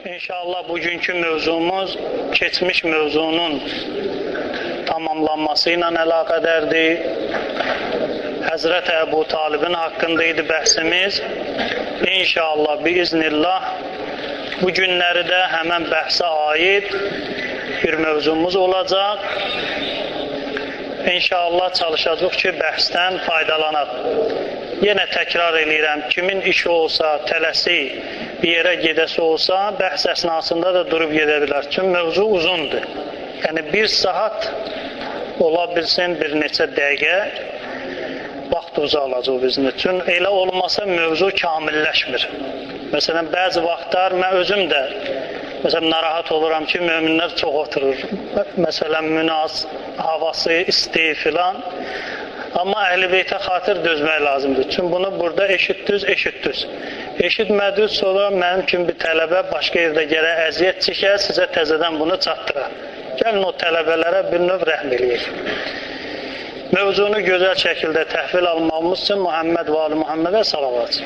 İnşallah bugünkü mövzumuz keçmiş mövzunun tamamlanması ilə əlaqədərdir. Həzrət Əbu Talibin haqqında idi bəhsimiz. İnşallah biiznillah bu günləri də həmən bəhsə aid bir mövzumuz olacaq. İnşallah çalışacaq ki, bəhsdən faydalanaq. Yenə təkrar eləyirəm, kimin işi olsa, tələsi, bir yerə gedəsi olsa, bəhs əsnasında da durub gedə bilər. Çünki mövzu uzundur. Yəni, bir saat ola bilsin, bir neçə dəqiqə vaxt uzalacaq bizim üçün. Elə olmasa mövzu kamilləşmir. Məsələn, bəzi vaxtlar mən özüm də məsələn, narahat oluram ki, möminlər çox oturur. Məsələn, münas, havası, isti filan. Amma Əhl-i Beytə xatir dözmək lazımdır. Çünki bunu burada eşitdiniz, eşitdiniz. Eşitmədiniz, sonra mənim kimi bir tələbə başqa yerdə gələ əziyyət çəkər, sizə təzədən bunu çatdırar. Gəlin o tələbələrə bir növ rəhm eləyək. Mövzunu gözəl şəkildə təhvil almamız üçün Muhammed və Ali Muhammedə salavat.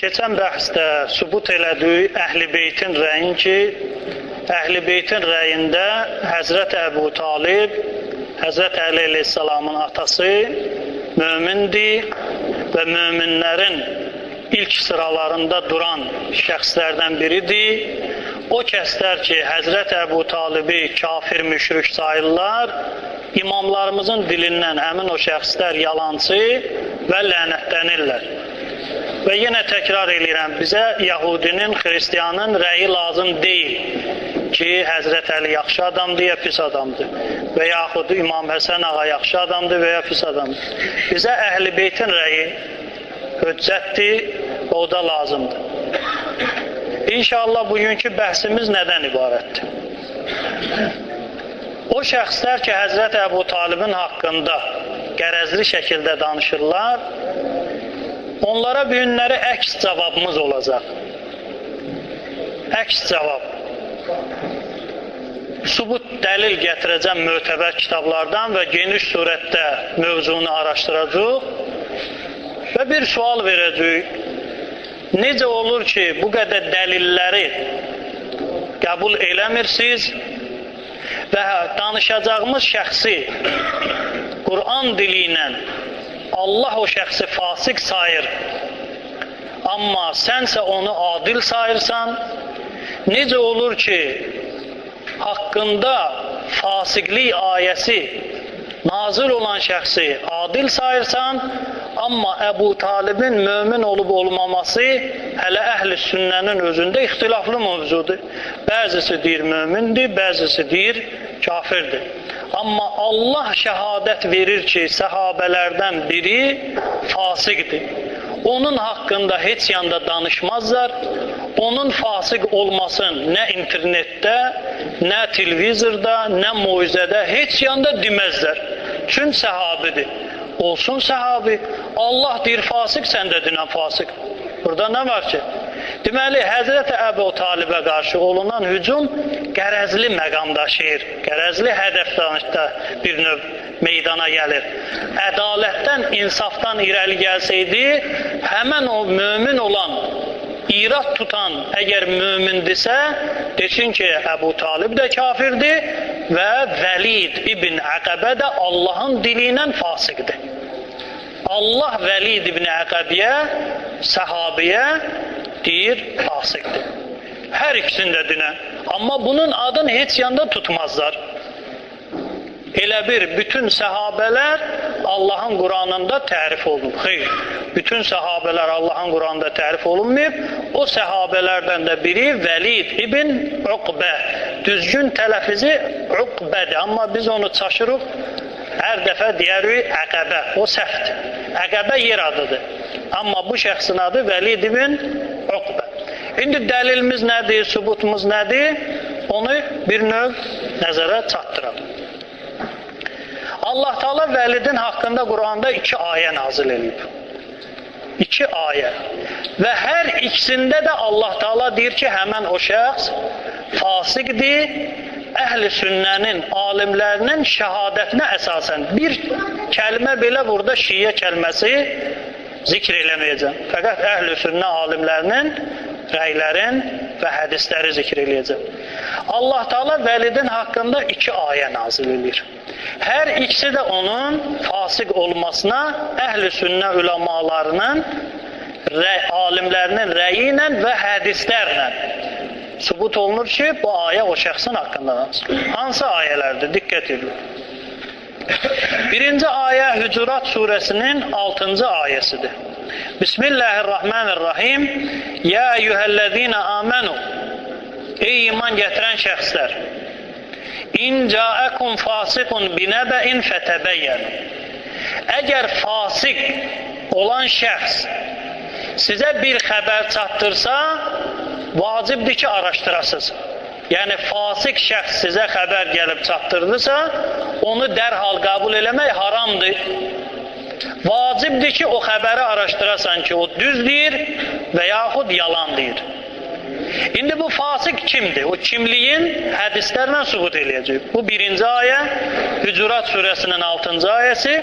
Keçən bəhsdə sübut elədik Əhl-i Beytin rəyin ki, Əhl-i Beytin rəyində Həzrət Əbu Talib, Həzrət Əli əleyhissalamın atası mömindir və möminlərin ilk sıralarında duran şəxslərdən biridir. O kəslər ki, Həzrət Əbu Talibi kafir, müşrik sayırlar, imamlarımızın dilindən həmin o şəxslər yalancı və lənətlənirlər. Və yenə təkrar eləyirəm, bizə Yahudinin, Xristiyanın rəyi lazım deyil ki, Həzrət Əli yaxşı adamdır ya pis adamdır və yaxud İmam Həsən ağa yaxşı adamdır və ya pis adamdır. Bizə Əhl-i Beytin rəyi hüccətdir və o da lazımdır. İnşallah bugünkü bəhsimiz nədən ibarətdir? O şəxslər ki, Həzrət Əbu Talibin haqqında qərəzli şəkildə danışırlar, onlara bu günləri əks cavabımız olacaq. Əks cavab. Sübut dəlil gətirəcəm mötəbər kitablardan və geniş surətdə mövzunu araşdıracaq və bir sual verəcəyik. Necə olur ki, bu qədər dəlilləri qəbul eləmirsiniz və danışacağımız şəxsi Quran dili ilə Allah o şəxsi fasik sayır, amma sənsə onu adil sayırsan, necə olur ki, haqqında fasiqlik ayəsi nazil olan şəxsi adil sayırsan, amma Əbu Talibin mömin olub olmaması hələ əhl-i sünnənin özündə ixtilaflı mövzudur. Bəzisi deyir mömindir, bəzisi deyir kafirdir. Amma Allah şəhadət verir ki, səhabələrdən biri fasiqdir. Onun haqqında heç yanda danışmazlar. Onun fasıq olmasın nə internetdə, nə televizorda, nə moizədə heç yanda deməzlər. Çünki səhabidir. Olsun səhabi. Allah deyir fasıq, sən də dinən fasıq. Burada nə var ki? Deməli, Həzrət Əbu Talibə qarşı olunan hücum qərəzli məqam daşıyır. Qərəzli hədəf bir növ meydana gəlir. Ədalətdən, insafdan irəli gəlsəydi, həmən o mömin olan, irad tutan əgər mömindirsə, desin ki, Əbu Talib də kafirdir və Vəlid ibn Əqəbə də Allahın dili ilə fasiqdir. Allah Vəlid ibn Əqəbiyə, səhabiyə deyir, fasiqdir. Hər ikisini də dinən. Amma bunun adını heç yanda tutmazlar. Elə bir, bütün səhabələr Allahın Quranında tərif olunub. Xeyr, bütün səhabələr Allahın Quranında tərif olunmayıb. O səhabələrdən də biri Vəlid ibn Uqbə. Düzgün tələffüzü Uqbədir, amma biz onu çaşırıq. Hər dəfə deyərik Əqəbə, o səhvdir. Əqəbə yer adıdır. Amma bu şəxsin adı Vəlid ibn Uqbə. İndi dəlilimiz nədir, sübutumuz nədir? Onu bir növ nəzərə çatdıralım. Allah Teala Vəlidin haqqında Quranda 2 ayə nazil eləyib. 2 ayə. Və hər ikisində də Allah Teala deyir ki, həmən o şəxs fasiqdir əhl-i sünnənin, alimlərinin şəhadətinə əsasən bir kəlmə belə burada şiə kəlməsi zikr eləməyəcəm. Fəqət əhl-i sünnə alimlərinin rəylərin və hədisləri zikr eləyəcəm. Allah Teala Vəlidin haqqında iki ayə nazil eləyir. Hər ikisi də onun fasıq olmasına əhl-i sünnə üləmalarının, alimlərinin rəyi ilə və hədislərlə sübut olunur ki, bu ayə o şəxsin haqqında nazil. Hansı ayələrdir? Diqqət edin. Birinci ayə Hücurat surəsinin 6-cı ayəsidir. Bismillahirrahmanirrahim. Ya eyyühəllezine amenu. Ey iman gətirən şəxslər. İn ca'akum fasiqun binəbəin fətəbəyyənu. Əgər fasik olan şəxs sizə bir xəbər çatdırsa, vacibdir ki, araşdırasınız. Yəni, fasik şəxs sizə xəbər gəlib çatdırdısa, onu dərhal qəbul eləmək haramdır. Vacibdir ki, o xəbəri araşdırasan ki, o düz deyir və yaxud yalan deyir. İndi bu fasik kimdir? O kimliyin hədislərlə sübut eləyəcək. Bu birinci ayə, Hücurat surəsinin 6-cı ayəsi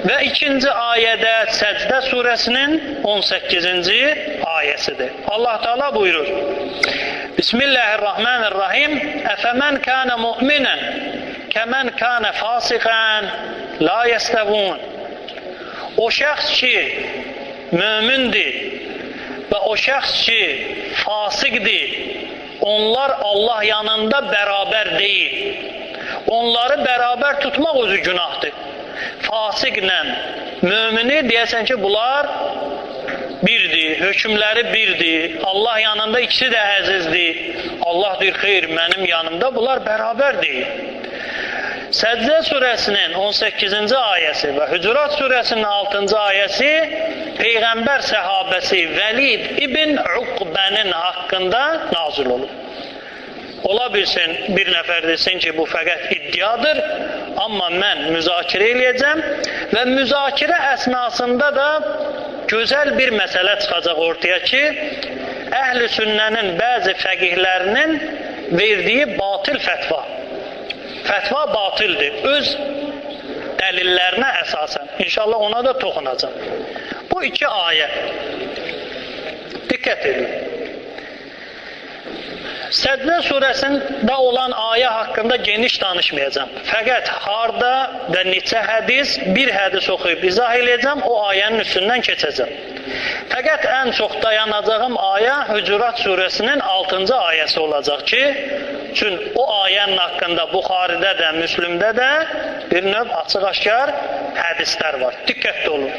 və ikinci ayədə Səcdə surəsinin 18-ci ayəsidir. Allah Teala buyurur. Bismillahirrahmanirrahim. Əfəmən kənə mu'minən kəmən kənə fasiqən la yəstəvun. O şəxs ki, mömindir və o şəxs ki, fasiqdir, onlar Allah yanında bərabər deyil. Onları bərabər tutmaq özü günahdır. Fasiqlə mömini deyəsən ki, bunlar birdir, hökmləri birdir, Allah yanında ikisi də əzizdir. Allah deyir, xeyr, mənim yanımda bunlar bərabər deyil. Səcdə surəsinin 18-ci ayəsi və Hücurat surəsinin 6-cı ayəsi Peyğəmbər səhabəsi Vəlid ibn Uqbənin haqqında nazil olub. Ola bilsin, bir nəfər desin ki, bu fəqət iddiadır, amma mən müzakirə eləyəcəm və müzakirə əsnasında da gözəl bir məsələ çıxacaq ortaya ki, əhl-i sünnənin bəzi fəqihlərinin verdiyi batil fətva. Fətva batildir, öz dəlillərinə əsasən. İnşallah ona da toxunacam. Bu iki ayə. Diqqət edin. Səcdə surəsində olan ayə haqqında geniş danışmayacağam. Fəqət harda və neçə hədis, bir hədis oxuyub izah eləyəcəm, o ayənin üstündən keçəcəm. Fəqət ən çox dayanacağım ayə Hücurat surəsinin 6-cı ayəsi olacaq ki, çünki o ayənin haqqında Buxaridə də, Müslümdə də bir növ açıq-aşkar hədislər var. Diqqətli olun.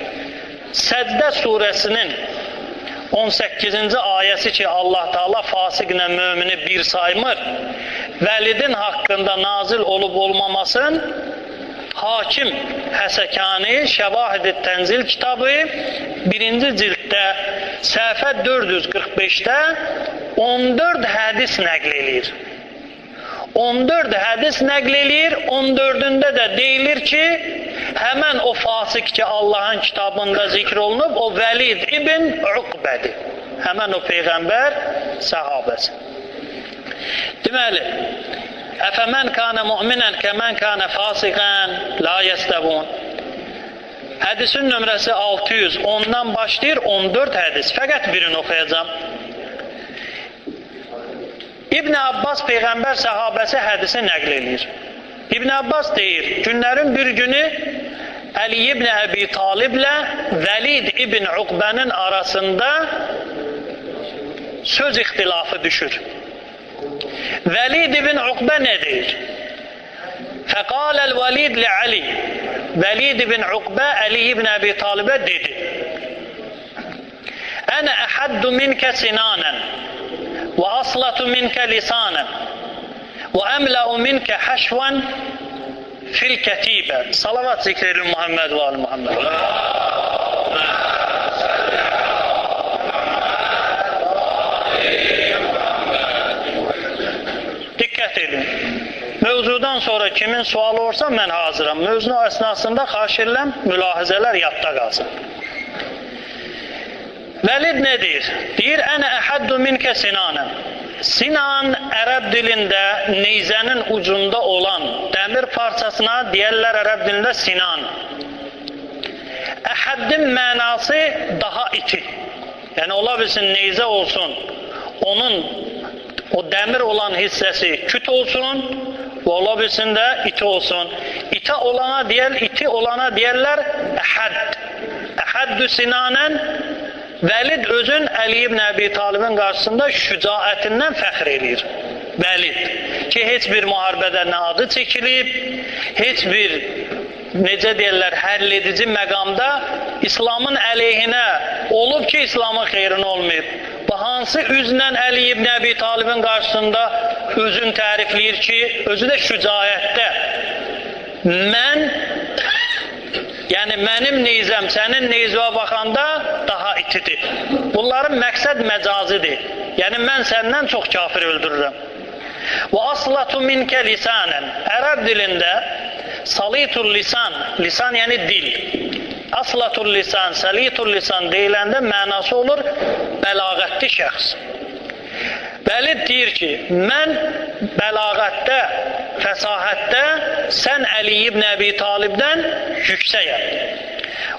Səcdə surəsinin 18-ci ayəsi ki, Allah Teala fasiqlə mömini bir saymır, Vəlidin haqqında nazil olub olmamasın, Hakim Həsəkani Şəvahid-i Tənzil kitabı 1-ci cilddə səhifə 445-də 14 hədis nəql eləyir. 14 hədis nəql eləyir, 14-ündə də deyilir ki, həmən o fasik ki, Allahın kitabında zikr olunub, o Vəlid ibn Uqbədir. Həmən o Peyğəmbər səhabəsi. Deməli, əfəmən kənə mu'minən kəmən kənə fasiqən la yəstəvun. Hədisin nömrəsi 610-dan başlayır, 14 hədis. Fəqət birini oxuyacağam. İbn Abbas Peyğəmbər səhabəsi hədisi nəql eləyir. İbn Abbas deyir, günlərin bir günü Əli ibn Əbi Taliblə Vəlid ibn Uqbənin arasında söz ixtilafı düşür. Vəlid ibn Uqbə nə deyir? Fəqaləl Vəlid li Əli. Vəlid ibn Uqbə Əli ibn Əbi Talibə dedi. Ənə əhəddu minkə sinanən və aslatu minkə lisanən və əmləu minkə həşvən fil kətibə. Salavat zikr edin Muhammed və ali Muhammed. Diqqət edin. Mövzudan sonra kimin sualı olsa mən hazıram. Mövzu əsnasında xahiş edirəm, mülahizələr yadda qalsın. Vəlid nə deyir? Deyir, ənə əhəddu minkə sinanən. Sinan ərəb dilində neyzənin ucunda olan dəmir parçasına deyərlər ərəb dilində sinan. Əhəddin mənası daha iti. Yəni ola bilsin neyzə olsun, onun o dəmir olan hissəsi küt olsun və ola bilsin də iti olsun. İti olana deyərlər əhədd. Əhəddü sinanən. Vəlid özün Əli ibn Əbi Talibin qarşısında şücaətindən fəxr eləyir. Vəlid ki, heç bir müharibədə nə adı çəkilib, heç bir, necə deyirlər, həll edici məqamda İslamın əleyhinə olub ki, İslamın xeyrinə olmayıb. Bu hansı üzlə Əli ibn Əbi Talibin qarşısında özün tərifləyir ki, özü də şücaətdə. Yəni mənim neyzəm sənin neyzəyə baxanda daha itidir. Bunların məqsəd məcazidir. Yəni mən səndən çox kafir öldürürəm. Və aslatu minkə lisanən. Ərəb dilində salitul lisan, lisan yəni dil. Aslatul lisan, salitul lisan deyiləndə mənası olur bəlağətli şəxs. Vəlid deyir ki, mən bəlağətdə, fəsahətdə sən Əli ibn Əbi Talibdən yüksəyəm.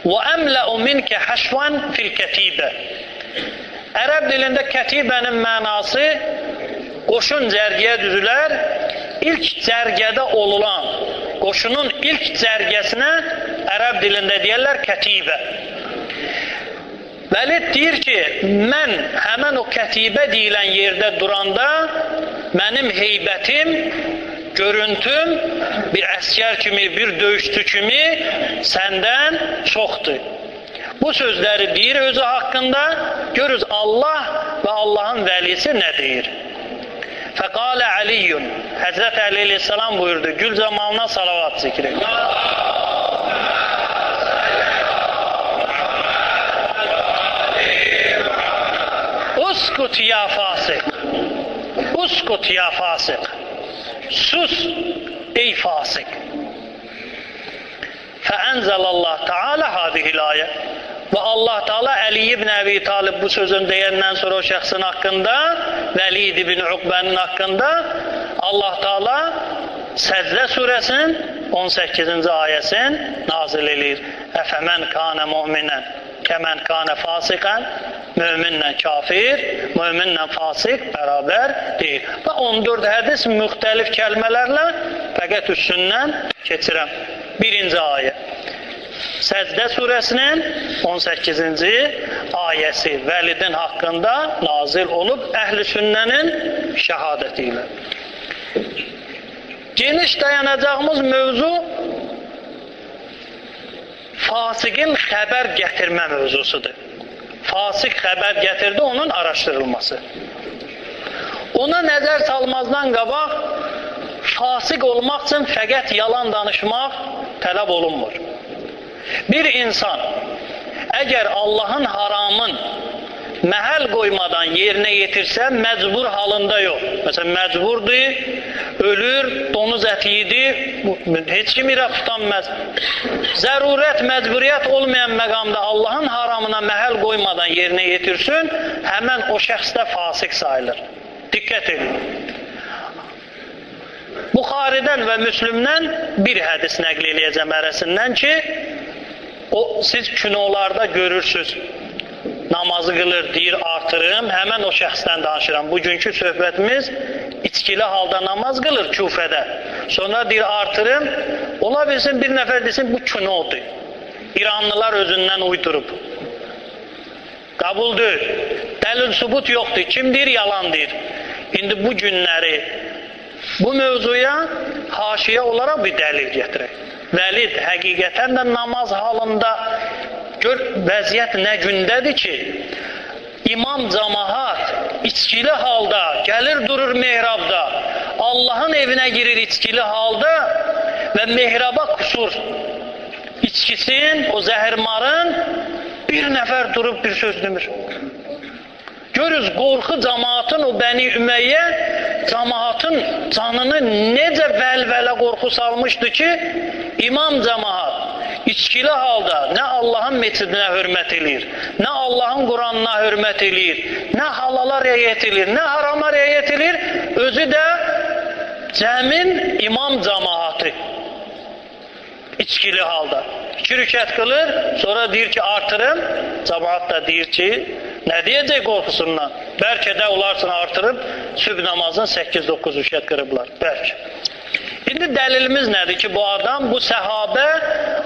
Və əmləu minkə həşvan fil kətibə. Ərəb dilində kətibənin mənası qoşun cərgəyə düzülər, ilk cərgədə olulan, qoşunun ilk cərgəsinə ərəb dilində deyərlər kətibə. Vəlid deyir ki, mən həmən o kətibə deyilən yerdə duranda mənim heybətim, görüntüm bir əsgər kimi, bir döyüşçü kimi səndən çoxdur. Bu sözləri deyir özü haqqında, görürüz Allah və Allahın vəlisi nə deyir? Fəqalə Əliyyun, Həzrət Əli əleyhissalam buyurdu, gül camalına salavat zikr edin. Uskut ya fasık, uskut ya fasık, sus ey fasık. Fəənzəlallah Teala hadihil ayə. Və Allah Teala Əli ibn Əbi Talib bu sözün deyəndən sonra o şəxsin haqqında, Vəlid ibn Uqbənin haqqında Allah Teala Səcdə surəsinin 18-ci ayəsini nazil eləyir. Əfəmən kanə mu'minən, kəmən kanə fasiqən, möminlə kafir, möminlə fasik bərabər deyil. Və 14 hədis müxtəlif kəlmələrlə fəqət üstündən keçirəm. Birinci ayə. Səcdə surəsinin 18-ci ayəsi Vəlidin haqqında nazil olub əhl-i sünnənin şəhadəti ilə. Geniş dayanacağımız mövzu fasiqin xəbər gətirmə mövzusudur. Fasik xəbər gətirdi, onun araşdırılması. Ona nəzər salmazdan qabaq fasik olmaq üçün fəqət yalan danışmaq tələb olunmur. Bir insan əgər Allahın haramın məhəl qoymadan yerinə yetirsə, məcbur halında yox. Məsələn, məcburdur, ölür, donuz əti yedi, heç kim irad tutanmaz. Zərurət, məcburiyyət olmayan məqamda Allahın haramına məhəl qoymadan yerinə yetirsin, həmən o şəxs də fasik sayılır. Diqqət edin. Buxaridən və Müslümdən bir hədis nəql eləyəcəm ərəsindən ki, o, siz kinolarda görürsünüz, namazı qılır, deyir, artırım, həmən o şəxsdən danışıram. Bugünkü söhbətimiz içkili halda namaz qılır Küfədə. Sonra deyir, artırım, ola bilsin bir nəfər desin, bu kinodur. İranlılar özündən uydurub. Qəbul deyil. Dəlil sübut yoxdur. Kim deyir, yalan deyir. İndi bu günləri bu mövzuya haşiyə olaraq bir dəlil gətirək. Vəlid həqiqətən də namaz halında gör vəziyyət nə gündədir ki, imam camaat içkili halda gəlir durur mehrabda, Allahın evinə girir içkili halda və mehraba qusur. İçkisin, o zəhirmarın bir nəfər durub bir söz demir. Görürüz, qorxu camaatın, o Bəni Ümeyyə camaatın canını necə vəlvələ qorxu salmışdı ki, imam camaat içkili halda nə Allahın meçidinə hörmət eləyir, nə Allahın Quranına hörmət eləyir, nə halala riayət eləyir, nə harama riayət eləyir, özü də cəmin imam cəmaatı içkili halda. 2 rükət qılır, sonra deyir ki, artırım. Cəmaat da deyir ki, nə deyəcək qorxusundan? Bəlkə də olarsın artırıb, sübh namazını 8-9 rükət qırıblar. Bəlkə. İndi dəlilimiz nədir ki, bu adam, bu səhabə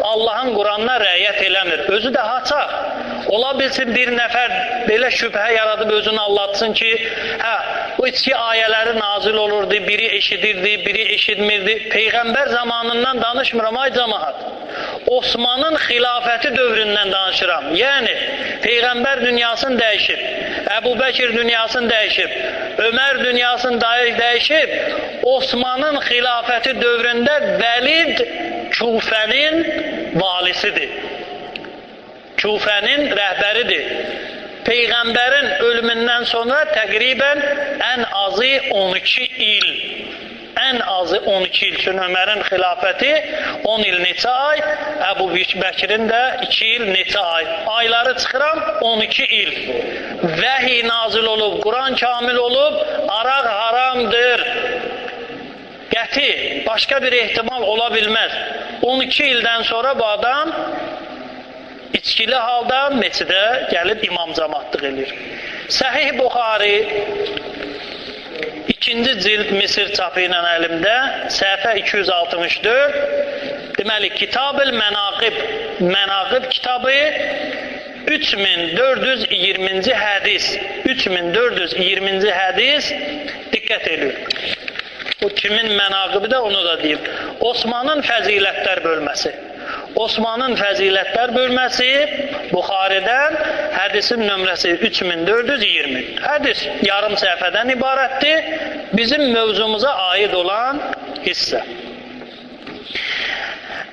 Allahın Quranına riayət eləmir. Özü də haçaq. Ola bilsin bir nəfər belə şübhə yaradıb özünü aldatsın ki, hə, bu içki ayələri nazil olurdu, biri eşidirdi, biri eşitmirdi. Peyğəmbər zamanından danışmıram, ay cəmaat. Osmanın xilafəti dövründən danışıram. Yəni, Peyğəmbər dünyasını dəyişib, Əbu Bəkir dünyasını dəyişib, Ömər dünyasını dəyişib, Osmanın xilafəti dövründə Vəlid Kufənin valisidir. Kufənin rəhbəridir. Peyğəmbərin ölümündən sonra təqribən ən azı 12 il. Ən azı 12 il. Çünki Ömərin xilafəti 10 il neçə ay, Əbu Bəkirin də 2 il neçə ay. Ayları çıxıram 12 il. Vəhiy nazil olub, Quran kamil olub, araq haramdır. Qəti, başqa bir ehtimal ola bilməz. 12 ildən sonra bu adam içkili halda meçidə gəlib imam cəmaatlıq eləyir. Səhih Buxari 2-ci cild Misir çapı ilə əlimdə, səhifə 264, deməli, Kitab-ül Mənaqib, Mənaqib kitabı 3420-ci hədis, 3420-ci hədis, diqqət eləyir. O kimin mənaqibi də onu da deyib. Osmanın fəzilətlər bölməsi. Osmanın fəzilətlər bölməsi Buxaridən hədisin nömrəsi 3420. Hədis yarım səhifədən ibarətdir. Bizim mövzumuza aid olan hissə.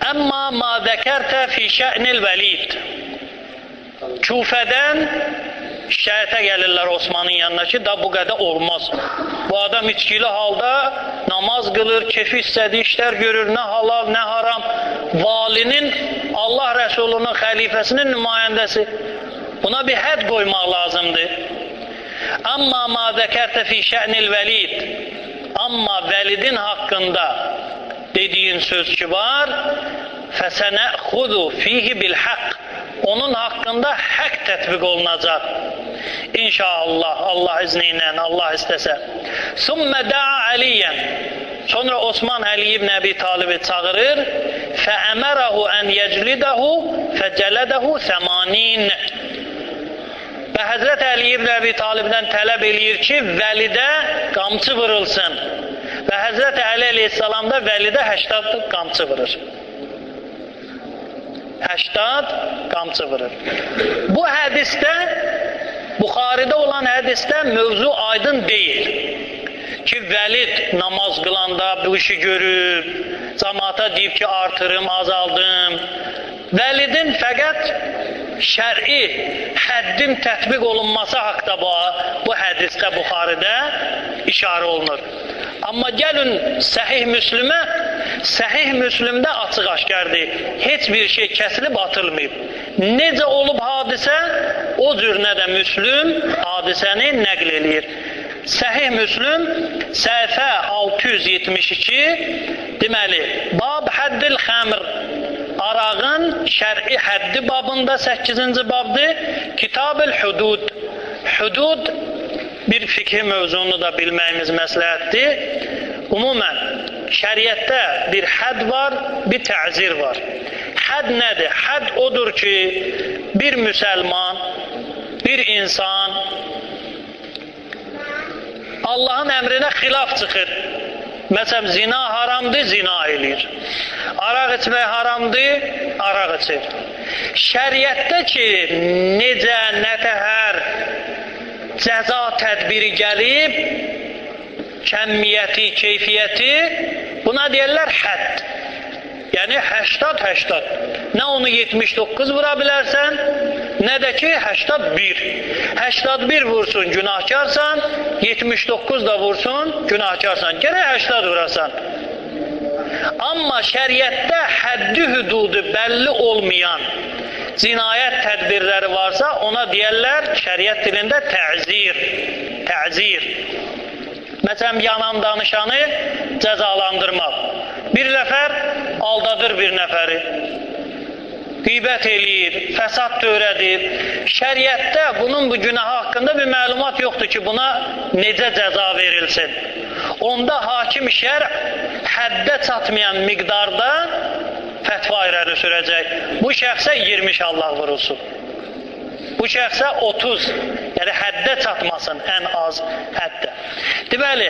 Əmma ma zəkərtə fi şə'nil vəlid. Kufədən şikayətə gəlirlər Osmanın yanına ki, da bu qədər olmaz. Bu adam içkili halda namaz qılır, kefi istədiyi işlər görür, nə halal, nə haram. Valinin, Allah Rəsulunun, xəlifəsinin nümayəndəsi. Buna bir hədd qoymaq lazımdır. Amma ma zəkərtə fi şə'nil vəlid. Amma vəlidin haqqında dediyin söz ki var, fəsənəxudu fihi bil haqq. Onun haqqında haqq tətbiq olunacaq. İnşallah, Allah izni ilə, Allah istəsə. Sümmə da'a Əliyyən. Sonra Osman Əli ibn Əbi Talibi çağırır. Fəəmərəhu ən yeclidəhu fəcələdəhu 80. Və Həzrət Əli ibn Əbi Talibdən tələb eləyir ki, vəlidə qamçı vurulsun. Və Həzrət Əli əleyhissalam da vəlidə 80 qamçı vurur. 80 qamçı vurur. Bu hədisdə, Buxaridə olan hədisdə mövzu aydın deyil. Ki, vəlid namaz qılanda bu işi görüb, cəmaata deyib ki, artırım, azaldım. Vəlidin fəqət şər'i həddin tətbiq olunması haqda bu hədisdə, Buxaridə işarə olunur. Amma gəlin Səhih Müslümə, Səhih Müslümdə açıq-aşkardır. Heç bir şey kəsilib atılmayıb. Necə olub hadisə, o cür nə də Müslüm hadisəni nəql eləyir. Səhih Müslüm səhifə 672, deməli, Bab həddil xəmr, arağın şər'i həddi babında 8-ci babdır. Kitab-ül Hudud. Hudud bir fikhi mövzunu da bilməyimiz məsləhətdir. Ümumən, şəriətdə bir hədd var, bir təzir var. Hədd nədir? Hədd odur ki, bir müsəlman, bir insan Allahın əmrinə xilaf çıxır. Məsələn, zina haramdır, zina eləyir. Araq içmək haramdır, araq içir. Şəriətdə ki, necə, nə təhər cəza tədbiri gəlib, kəmmiyyəti, keyfiyyəti, buna deyirlər hədd. Yəni 80-80. Nə onu 79 vura bilərsən, nə də ki 81. 81 vursun günahkarsan, 79 da vursun günahkarsan. Gərək 80 vurasan. Amma şəriətdə həddi hüdudu bəlli olmayan cinayət tədbirləri varsa, ona deyərlər şəriət dilində təzir. Təzir. Məsələn, yalan danışanı cəzalandırmaq. Bir nəfər aldadır bir nəfəri, qeybət eləyir, fəsad törədir. Şəriətdə bunun bu günahı haqqında bir məlumat yoxdur ki, buna necə cəza verilsin. Onda hakim şər həddə çatmayan miqdarda fətva irəli sürəcək. Bu şəxsə 20 şallaq vurulsun. Bu şəxsə 30, yəni həddə çatmasın ən az həddə. Deməli,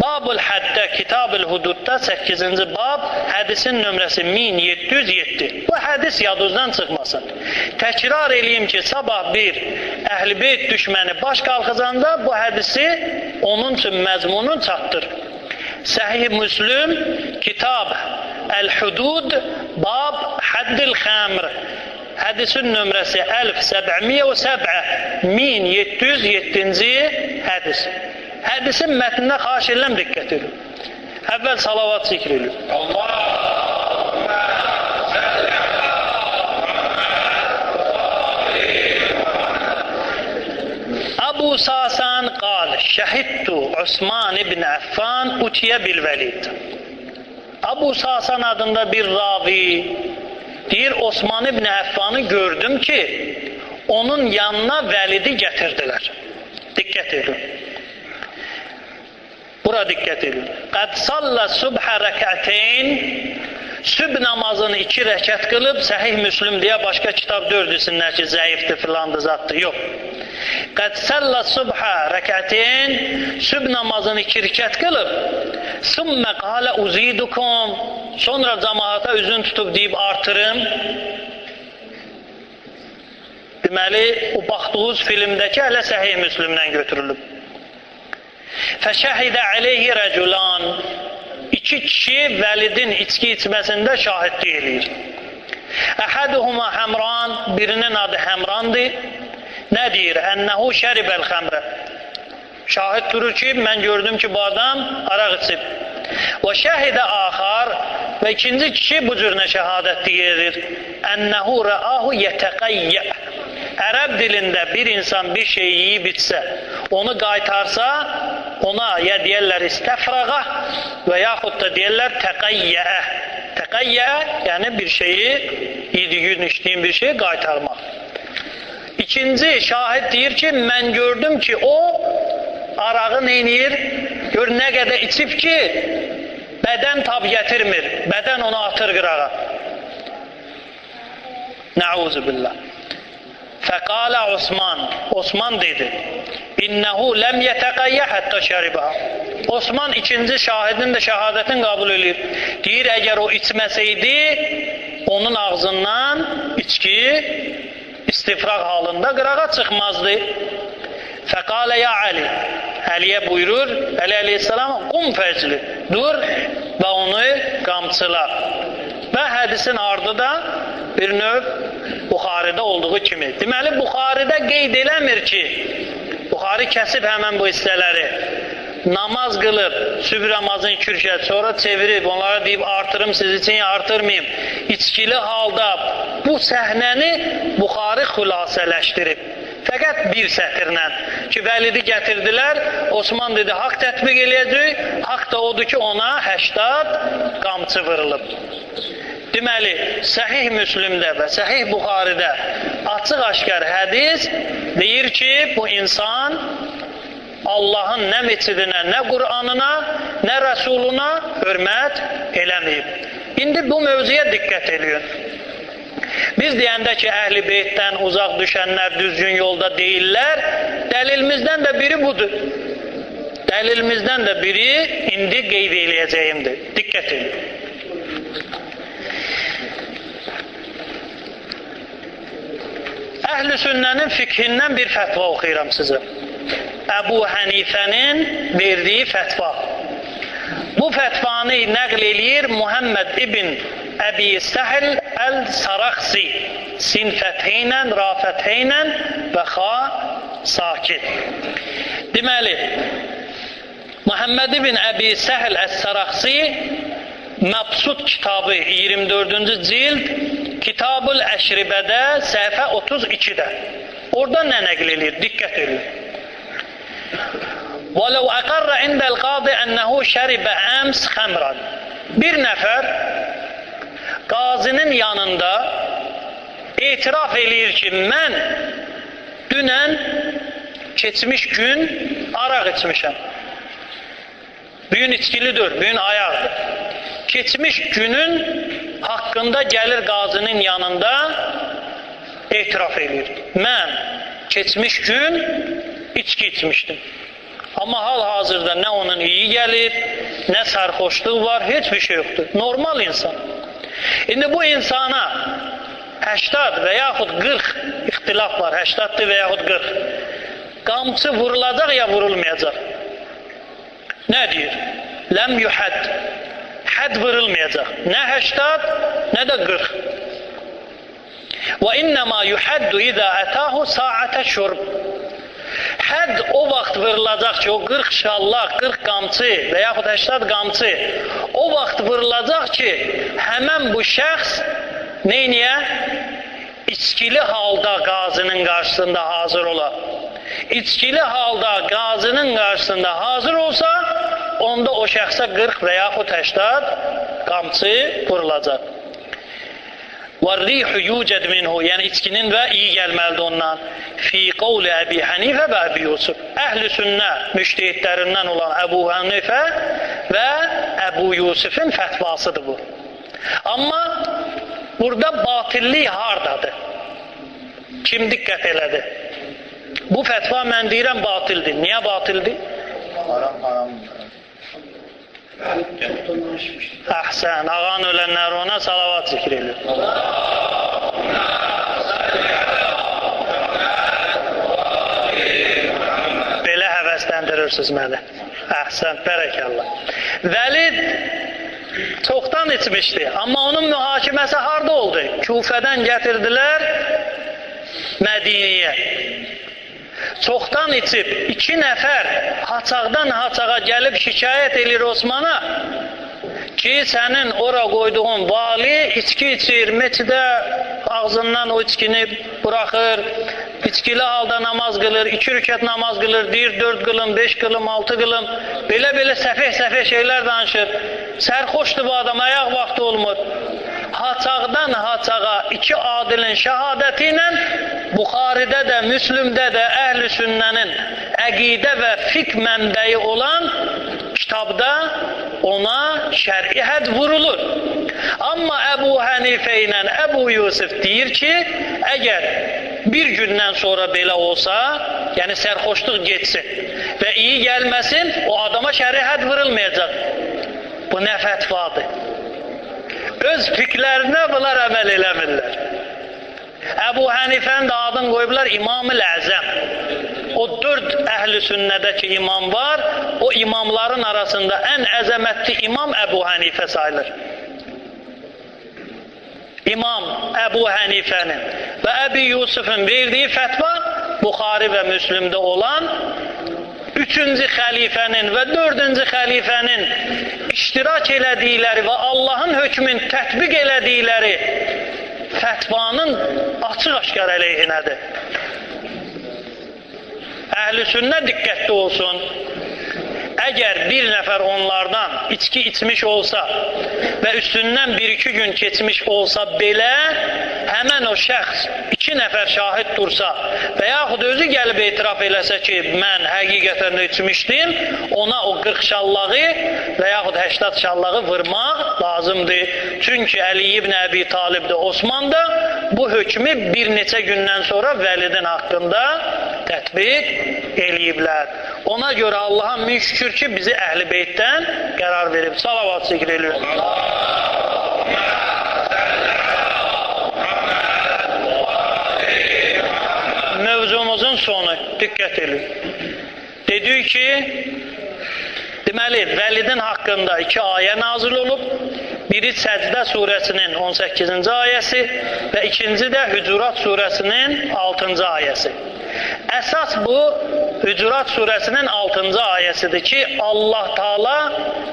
Babul Həddə, Kitab-ül Hududda 8-ci bab, hədisin nömrəsi 1707. Bu hədis yadınızdan çıxmasın. Təkrar eləyim ki, sabah bir Əhl-i Beyt düşməni baş qalxızanda bu hədisi onun üçün məzmunun çatdır. Səhih Müslüm, Kitab Əl-Hudud, Bab Həddil Xəmr. Hədisin nömrəsi 1707, 1707-ci hədis. Hədisin mətninə xahiş edirəm, diqqət edin. Əvvəl salavat zikr edin. Allahümme salli ala Muhammed. Əbu Sasan qal, şəhidtu Osman ibn Əffan utiyə bil Vəlid. Əbu Sasan adında bir ravi deyir, Osman ibn Əffanı gördüm ki, onun yanına Vəlidi gətirdilər. Diqqət edin. Bura diqqət edin. Qəd salla sübhə rəkəteyn, sübh namazını 2 rəkət qılıb, Səhih Müslüm deyə başqa kitab dördüsünlər ki, zəifdir, filandır, zatdır. Yox. Qəd salla sübhə rəkəteyn, sübh namazını 2 rəkət qılıb, sümmə qalə uzidukum, sonra cəmaata üzün tutub deyib artırım. Deməli, o baxdığınız filmdəki hələ Səhih Müslümdən götürülüb. Fəşəhidə əleyhi rəculan, iki kişi Vəlidin içki içməsində şahidlik eləyir. Əhəduhuma Həmran, birinin adı Həmrandır. Nə deyir? Ənəhu şəribəl xəmrə. Şahid durur ki, mən gördüm ki, bu adam araq içib. Və şəhidə axar, və ikinci kişi bu cür nə şəhadətlik edir? Ənəhu rəahu yətəqəyyə. Ərəb dilində bir insan bir şey yeyib içsə, onu qaytarsa, ona ya deyərlər istəfrağa və yaxud da deyərlər təqəyyəə. Təqəyyəə, yəni bir şeyi, yediyin, içdiyin bir şeyi qaytarmaq. İkinci şahid deyir ki, mən gördüm ki, o arağı neyniyir? Gör nə qədər içib ki, bədən tab gətirmir, bədən onu atır qırağa. Nəuzubillah. Fəqalə Osman, Osman dedi, İnnehu ləm yətəqəyyə həttə şəribə. Osman ikinci şahidin də şəhadətini qəbul eləyir. Deyir, əgər o içməsəydi, onun ağzından içki istifraq halında qırağa çıxmazdı. Fəqalə ya Əli, Əliyə buyurur, Əli əleyhissalam, qum fəcli, dur və onu qamçıla. Və hədisin ardı da bir növ Buxaridə olduğu kimi. Deməli, Buxaridə qeyd eləmir ki, Buxari kəsib həmən bu hissələri. Namaz qılıb, sübh namazını 2 rükət, sonra çevirib, onlara deyib, artırım siz üçün, artırmayayım. İçkili halda bu səhnəni Buxari xülasələşdirib. Fəqət bir sətirlə ki, Vəlidi gətirdilər, Osman dedi, haqq tətbiq eləyəcək, haqq da odur ki, ona 80 qamçı vurulub. Deməli, Səhih Müslümdə və Səhih Buxaridə açıq-aşkar hədis deyir ki, bu insan Allahın nə meçidinə, nə Qur'anına, nə Rəsuluna hörmət eləməyib. İndi bu mövzuya diqqət eləyin. Biz deyəndə ki, Əhl-i Beytdən uzaq düşənlər düzgün yolda deyirlər, dəlilimizdən də biri budur. Dəlilimizdən də biri indi qeyd eləyəcəyimdir. Diqqət edin. Əhl-i Sünnənin fikhindən bir fətva oxuyuram sizə. Əbu Hənifənin verdiyi fətva. Bu fətvanı nəql eləyir Muhammed ibn Əbi Səhl Əl-Saraxsi. Sin fəthi ilə, ra fəthi ilə və xa sakit. Deməli, Muhammed ibn Əbi Səhl Əl-Saraxsi Məbsud kitabı 24-cü cild Kitabül Əşribədə səhifə 32-də. Orada nə nəql eləyir? Diqqət eləyir. وَلَوْ أَقَرَّ عِنْدَ الْقَاضِ أَنَّهُ شَرِبَ أَمْسْ خَمْرًا. Bir nəfər qazinin yanında etiraf eləyir ki, mən dünən keçmiş gün araq içmişəm. Bugün içkilidir, bugün ayaqdır. Keçmiş günün haqqında gəlir qazinin yanında etiraf eləyir. Mən keçmiş gün içki içmişdim. Amma hal-hazırda nə onun iyi gəlir, nə sərxoşluq var, heç bir şey yoxdur. Normal insan. İndi bu insana 80 və yaxud 40 ixtilaf var. 80-dir və yaxud 40. Qamçı vurulacaq ya vurulmayacaq? Nə deyir? Ləm yuhəd. Hədd vurulmayacaq. Nə 80, nə də 40. Və innəmə yuhəddu izə ətahu saətə şurb. Hədd o vaxt vurulacaq ki, o 40 şallaq, 40 qamçı və yaxud 80 qamçı o vaxt vurulacaq ki, həmən bu şəxs neyniyə? İçkili halda qazinin qarşısında hazır ola. İçkili halda qazinin qarşısında hazır olsa, onda o şəxsə 40 və yaxud 80 qamçı vurulacaq. وَالرِّيحُ يُوجَدْ مِنْهُ, yəni içkinin və iyi gəlməlidir ondan. Fi qovli Əbi Hənifə və Əbi Yusuf. Əhl-i sünnə müştehidlərindən olan Əbu Hənifə və Əbu Yusufun fətvasıdır bu. Amma burada batillik hardadır? Kim diqqət elədi? Bu fətva mən deyirəm batildir. Niyə batildir? Haram, haram. Əhsən, ağan ölənlər ona salavat zikr edir. Belə həvəsləndirirsiniz məni. Əhsən, bərəkəllah. Vəlid çoxdan içmişdi, amma onun mühakiməsi harda oldu? Kufədən gətirdilər Mədiniyə. Çoxdan içib, 2 nəfər haçaqdan haçağa gəlib şikayət eləyir Osmana ki, sənin ora qoyduğun vali içki içir, meçidə ağzından o içkini buraxır, içkili halda namaz qılır, 2 rükət namaz qılır, deyir 4 qılım, 5 qılım, 6 qılım, belə-belə səfeh-səfeh şeylər danışır. Sərxoşdur bu adam, ayaq vaxtı olmur. Haçaqdan haçağa 2 adilin şəhadəti ilə Buxaridə də, Müslümdə də əhl-i sünnənin əqidə və fiqh mənbəyi olan kitabda ona şər'i hədd vurulur. Amma Əbu Hənifə ilə Əbu Yusuf deyir ki, əgər bir gündən sonra belə olsa, yəni sərxoşluq getsin və iyi gəlməsin, o adama şər'i hədd vurulmayacaq. Bu nə fətvadır? Öz fiqhlərinə bunlar əməl eləmirlər. Əbu Hənifənin də adını qoyublar İmam-ül Əzəm. O 4 əhl-i sünnədəki imam var, o imamların arasında ən əzəmətli imam Əbu Hənifə sayılır. İmam Əbu Hənifənin və Əbi Yusufun verdiyi fətva Buxari və Müslümdə olan 3-cü xəlifənin və 4-cü xəlifənin iştirak elədikləri və Allahın hökmünü tətbiq elədikləri fətvanın açıq-aşkar əleyhinədir. Əhl-i sünnə diqqətli olsun. Əgər bir nəfər onlardan içki içmiş olsa və üstündən 1-2 gün keçmiş olsa belə, həmən o şəxs 2 nəfər şahid dursa və yaxud özü gəlib etiraf eləsə ki, mən həqiqətən də içmişdim, ona o 40 şallağı və yaxud 80 şallağı vurmaq lazımdır. Çünki Əli ibn Əbi Talib də, Osman da bu hökmü bir neçə gündən sonra Vəlidin haqqında tətbiq eləyiblər. Ona görə Allaha min şükür ki, bizi Əhl-i Beytdən qərar verib. Salavat zikr eləyir. Mövzumuzun sonu, diqqət edin. Dedik ki, deməli, Vəlidin haqqında 2 ayə nazil olub. Biri Səcdə surəsinin 18-ci ayəsi və ikinci də Hücurat surəsinin 6-cı ayəsi. Əsas bu Hücurat surəsinin 6-cı ayəsidir ki, Allah Taala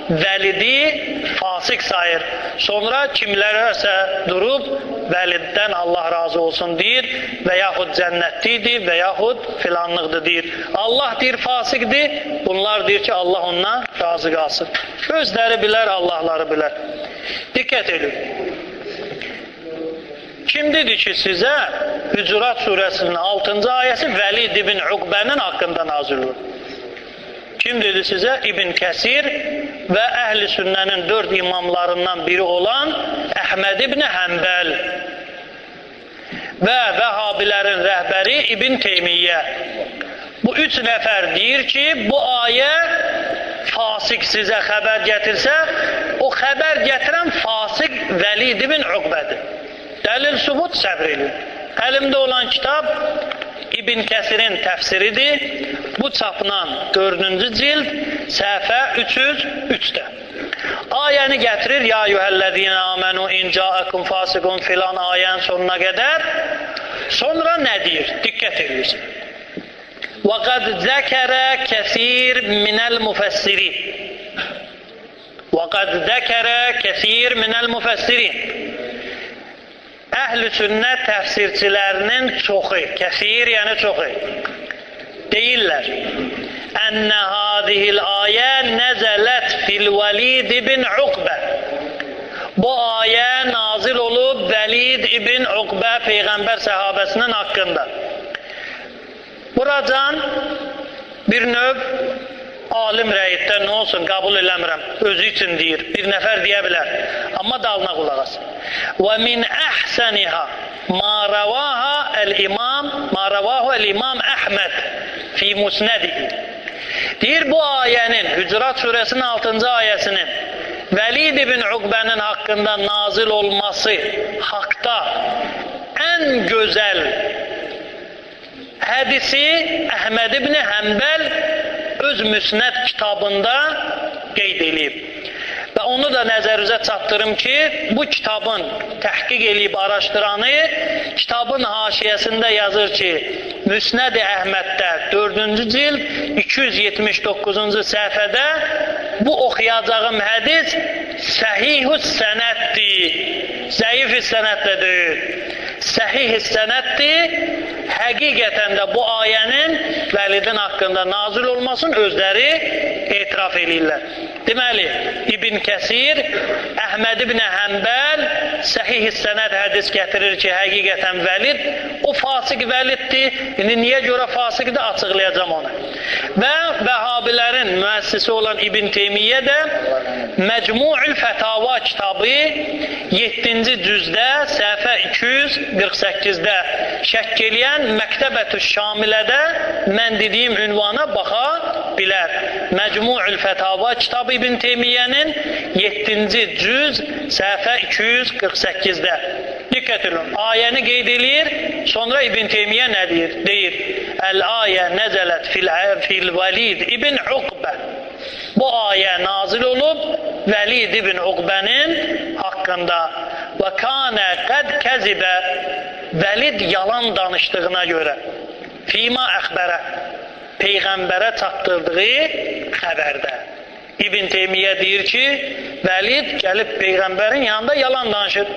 Vəlidi fasik sayır. Sonra kimlərəsə durub Vəliddən Allah razı olsun deyir və yaxud cənnətlidir və yaxud filanlıqdır deyir. Allah deyir fasikdir, bunlar deyir ki, Allah ondan razı qalsın. Özləri bilər, Allahları bilər. Diqqət edin. Kim dedi ki sizə Hücurat surəsinin 6-cı ayəsi Vəlid ibn Uqbənin haqqında nazil olur? Kim dedi sizə? İbn Kəsir və Əhl-i Sünnənin 4 imamlarından biri olan Əhməd ibn Həmbəl və Vəhabilərin rəhbəri İbn Teymiyyə. Bu 3 nəfər deyir ki, bu ayə fasik sizə xəbər gətirsə, o xəbər gətirən fasik Vəlid ibn Uqbədir. Dəlil sübut səbr edin. Əlimdə olan kitab İbn Kəsirin təfsiridir. Bu çapla 4-cü cild səhifə 303-də. Ayəni gətirir. Ya eyyuhellezine amenu in ca'akum fasiqun filan ayənin sonuna qədər. Sonra nə deyir? Diqqət edin. Və qad zəkərə kəsir minəl müfəssirin. Və qad zəkərə kəsir minəl müfəssirin. Əhl-i sünnət təfsirçilərinin çoxu, kəsir yəni çoxu, deyirlər Ənə hadihil ayə nəzələt fil Vəlid ibn Uqbə. Bu ayə nazil olub Vəlid ibn Uqbə Peyğəmbər səhabəsinin haqqında. Buracan bir növ alim rəyiddə nə olsun, qəbul eləmirəm, özü üçün deyir, bir nəfər deyə bilər. Amma dalına qulaq asın. Və min əhsəniha ma rəvaha əl-imam, ma rəvahu əl-imam Əhməd fi musnədihi. Deyir, bu ayənin, Hücurat surəsinin 6-cı ayəsinin Vəlid ibn Uqbənin haqqında nazil olması haqda ən gözəl hədisi Əhməd ibn Həmbəl öz Müsnəd kitabında qeyd eləyib. Və onu da nəzərinizə çatdırım ki, bu kitabın təhqiq eləyib araşdıranı kitabın haşiyəsində yazır ki, Müsnəd-i Əhməddə 4-cü cild 279-cu səhifədə bu oxuyacağım hədis səhihus sənəddir, zəif sənəd də deyil. Səhih sənəddir, həqiqətən də bu ayənin Vəlidin haqqında nazil olmasını özləri etiraf eləyirlər. Deməli, İbn Kəsir, Əhməd ibn Həmbəl səhih sənəd hədis gətirir ki, həqiqətən Vəlid, o fasik Vəliddir. İndi niyə görə fasiqdir, açıqlayacağam onu. Və Vəhabilərin müəssisi olan İbn Teymiyyə də Məcmu'ül Fətava kitabı 7-ci cüzdə, səhifə 248-də şəkk eləyən Məktəbətü Şamilədə mən dediyim ünvana baxa bilər. Məcmu'ül Fətava kitabı İbn Teymiyyənin 7-ci cüz, səhifə 248-də. Diqqət edin, ayəni qeyd eləyir, sonra İbn Teymiyyə nə deyir? Deyir, Əl-ayə nəzələt fil Vəlid ibn Uqbə. Bu ayə nazil olub Vəlid ibn Uqbənin haqqında. Və kanə qəd kəzibə, Vəlid yalan danışdığına görə fima əxbərə, Peyğəmbərə çatdırdığı xəbərdə. İbn Teymiyyə deyir ki, Vəlid gəlib Peyğəmbərin yanında yalan danışır.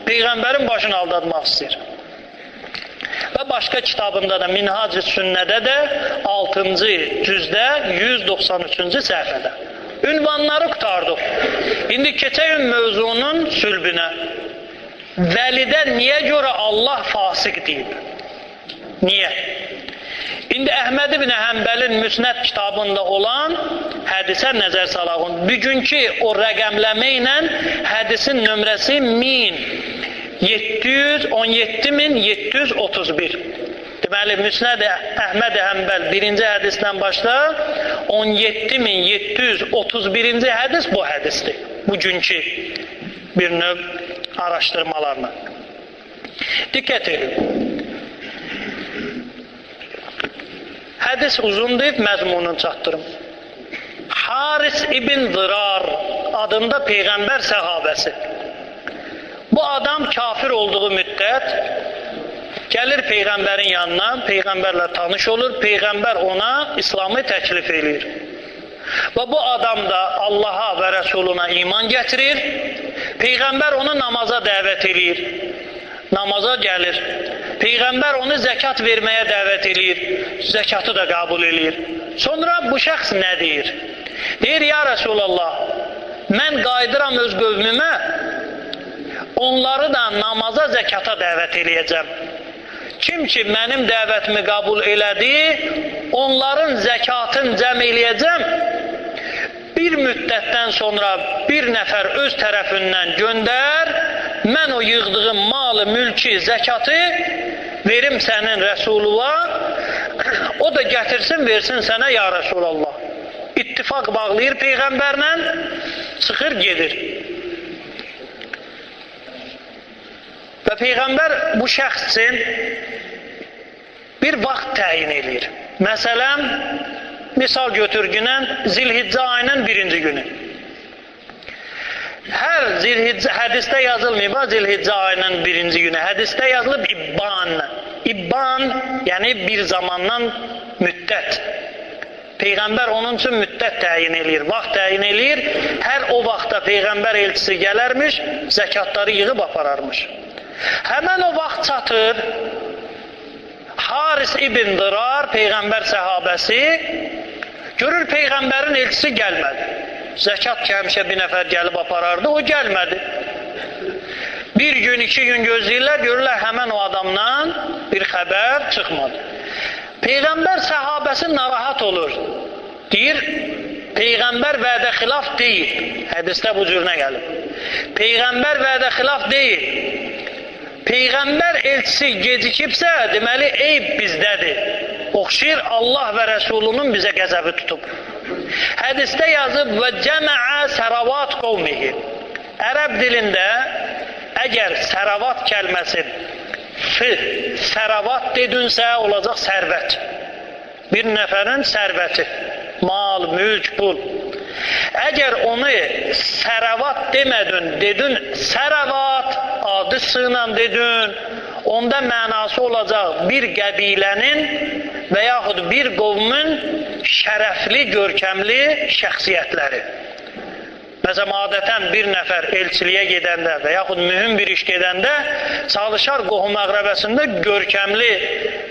Peyğəmbərin başını aldatmaq istəyir. Və başqa kitabında da, Minhac-ı Sünnədə də 6-cı cüzdə 193-cü səhifədə. Ünvanları qurtardıq. İndi keçək mövzunun sülbünə. Vəlidə niyə görə Allah fasik deyib? Niyə? İndi Əhməd ibn Həmbəlin Müsnəd kitabında olan hədisə nəzər salağın. Bugünkü o rəqəmləmə ilə hədisin nömrəsi 1717.731. Deməli, Müsnəd Əhməd Həmbəl birinci hədisdən başla 17.731-ci hədis bu hədisdir. Bugünkü bir növ araşdırmalarla. Diqqət edin. Hədis uzundur, məzmununu çatdırım. Haris ibn Zirar adında Peyğəmbər səhabəsi. Bu adam kafir olduğu müddət Gəlir Peyğəmbərin yanına, Peyğəmbərlə tanış olur, Peyğəmbər ona İslamı təklif eləyir. Və bu adam da Allaha və Rəsuluna iman gətirir. Peyğəmbər onu namaza dəvət eləyir. Namaza gəlir. Peyğəmbər onu zəkat verməyə dəvət eləyir. Zəkatı da qəbul eləyir. Sonra bu şəxs nə deyir? Deyir, ya Rəsulallah, mən qayıdıram öz qövmümə, onları da namaza, zəkata dəvət eləyəcəm. Kim ki mənim dəvətimi qəbul elədi, onların zəkatını cəm eləyəcəm. Bir müddətdən sonra bir nəfər öz tərəfindən göndər, mən o yığdığım malı, mülki, zəkatı verim sənin Rəsuluva, o da gətirsin, versin sənə ya Rəsulallah. İttifaq bağlayır Peyğəmbərlə, çıxır, gedir. Və Peyğəmbər bu şəxs üçün bir vaxt təyin eləyir. Məsələn, misal götürgünən Zilhiccə ayının birinci günü. Hər Zilhiccə, hədisdə yazılmayıb Zilhiccə ayının birinci günü. Hədisdə yazılıb İbban. İbban, yəni bir zamandan müddət. Peyğəmbər onun üçün müddət təyin eləyir, vaxt təyin eləyir. Hər o vaxtda Peyğəmbər elçisi gələrmiş, zəkatları yığıb apararmış. Həmən o vaxt çatır, Haris ibn Dırar, Peyğəmbər səhabəsi, görür Peyğəmbərin elçisi gəlmədi. Zəkat ki, həmişə bir nəfər gəlib aparardı, o gəlmədi. Bir gün, iki gün gözləyirlər, görürlər həmən o adamdan bir xəbər çıxmadı. Peyğəmbər səhabəsi narahat olur. Deyir, Peyğəmbər vədə xilaf deyil. Hədisdə bu cür nə gəlib? Peyğəmbər vədə xilaf deyil. Peyğəmbər elçisi gecikibsə, deməli, eyb bizdədir. Oxşayır Allah və Rəsulunun bizə qəzəbi tutub. Hədisdə yazıb və cəməə səravat qovmihi. Ərəb dilində əgər səravat kəlməsi f, səravat dedinsə, olacaq sərvət. Bir nəfərin sərvəti, mal, mülk, pul. Əgər onu səravat demədin, dedin səravat, adı s-la dedin, onda mənası olacaq bir qəbilənin və yaxud bir qovmun şərəfli, görkəmli şəxsiyyətləri. Məsələn, adətən bir nəfər elçiliyə gedəndə və yaxud mühüm bir iş gedəndə çalışar qohum əqrəbəsində görkəmli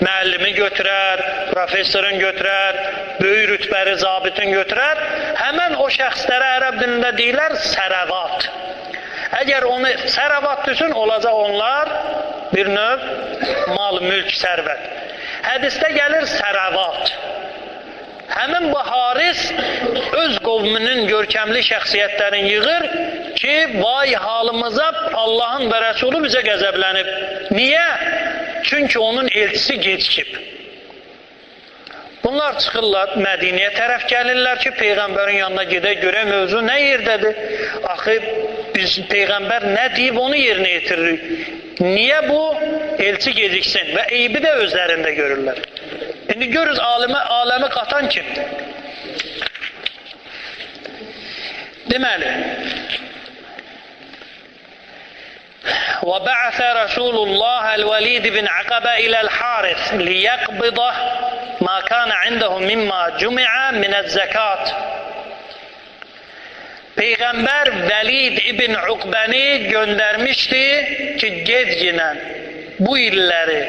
müəllimi götürər, professorun götürər, böyük rütbəli zabitin götürər. Həmən o şəxslərə ərəb dilində deyirlər sərəvat. Əgər onu sərəvat düşün, olacaq onlar bir növ mal, mülk, sərvət. Hədisdə gəlir sərəvat. Həmin bu Haris öz qovmünün görkəmli şəxsiyyətlərini yığır ki, vay halımıza Allahın və Rəsulu bizə qəzəblənib. Niyə? Çünki onun elçisi gecikib. Bunlar çıxırlar, Mədinəyə tərəf gəlirlər ki, Peyğəmbərin yanına gedək, görək mövzu nə yerdədir? Axı, biz Peyğəmbər nə deyib onu yerinə yetiririk. Niyə bu? Elçi geciksin və eybi də özlərində görürlər. İndi görürüz aləmi qatan kimdir? Deməli, وَبَعَثَ رَسُولُ اللّٰهَ الْوَلِيدِ بِنْ عَقَبَ إِلَى الْحَارِثِ لِيَقْبِضَ مَا كَانَ عِنْدَهُ مِمَّا جُمِعَ مِنَ الزَّكَاةِ. Peyğəmbər Vəlid ibn Uqbəni göndərmişdi ki, gec ginən bu illəri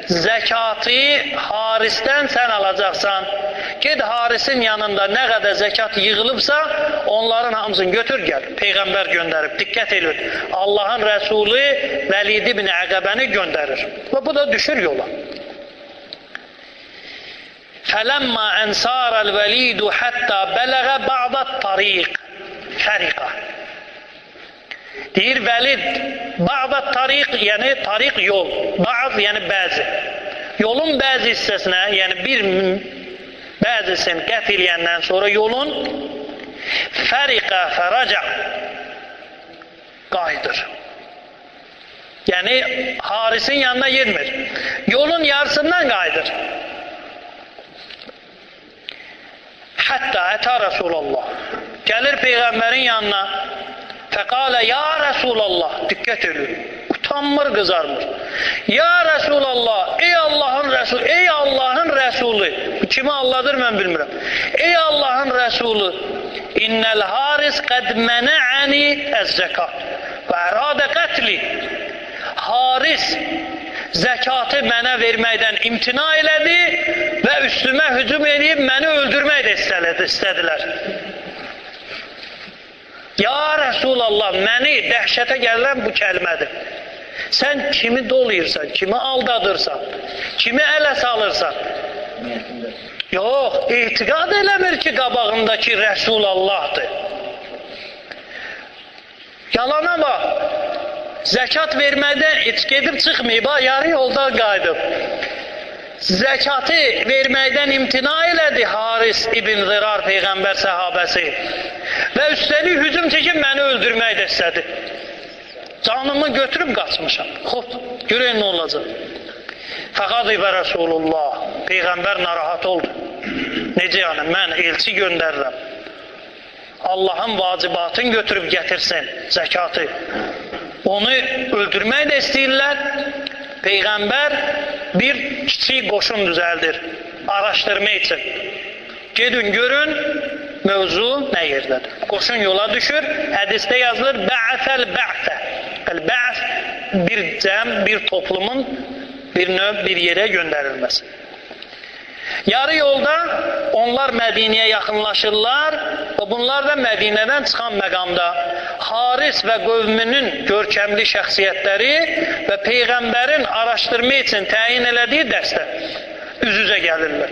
zəkatı Harisdən sən alacaqsan. Ged Harisin yanında nə qədər zəkat yığılıbsa, onların hamısını götür gəl. Peyğəmbər göndərib. Diqqət edin. Allahın Rəsulü Vəlid ibn Əqəbəni göndərir. Və bu da düşür yola. Fələmmə ənsarəl vəlidu həttə bələğə ba'dat tariq. Fəriqa. Deyir Vəlid, ba'dat tariq, yəni tariq yol. Ba'd, yəni bəzi. Yolun bəzi hissəsinə, yəni bir bəzisini qət eləyəndən sonra yolun fəriqə fəraca qayıdır. Yəni Harisin yanına girmir. Yolun yarısından qayıdır. Hətta ətə Rəsulallah. Gəlir Peyğəmbərin yanına. Fəqalə ya Rəsulallah. Diqqət edin. Utanmır. Utanmır, qızarmır. Ya Rəsulallah, ey Allahın Rəsulü, ey Allahın Rəsulü. Kimi Allahdır mən bilmirəm. Ey Allahın Rəsulü, innəl Haris qəd mənəəni əz-zəkat və əradə qətli. Haris zəkatı mənə verməkdən imtina elədi və üstümə hücum eləyib məni öldürmək də istədilər. Ya Rəsulallah, məni dəhşətə gələn bu kəlmədir. Sən kimi dolayırsan, kimi aldadırsan, kimi ələ salırsan? Yox, etiqad eləmir ki, qabağındakı Rəsulallahdır. Yalana bax, zəkat vermədən heç gedib çıxmayıb, ha, yarı yoldan qayıdıb. Zəkatı verməkdən imtina elədi Haris ibn Zirar Peyğəmbər səhabəsi və üstəlik hücum çəkib məni öldürmək də istədi. Canımı götürüb qaçmışam. Xop, görək nə olacaq. Fəqadibə Rəsulullah. Peyğəmbər narahat oldu. Necə yəni? Mən elçi göndərirəm. Allahın vacibatını götürüb gətirsin, zəkatı. Onu öldürmək də istəyirlər. Peyğəmbər bir kiçik qoşun düzəldir araşdırma üçün. Gedin görün mövzu nə yerdədir. Qoşun yola düşür. Hədisdə yazılır bə'əfəl bə'fə. Əl-bə'f bir cəm, bir toplumun bir növ bir yerə göndərilməsi. Yarı yolda onlar Mədinəyə yaxınlaşırlar və bunlar da Mədinədən çıxan məqamda Haris və qövmünün görkəmli şəxsiyyətləri və Peyğəmbərin araşdırma üçün təyin elədiyi dəstə üz-üzə gəlirlər.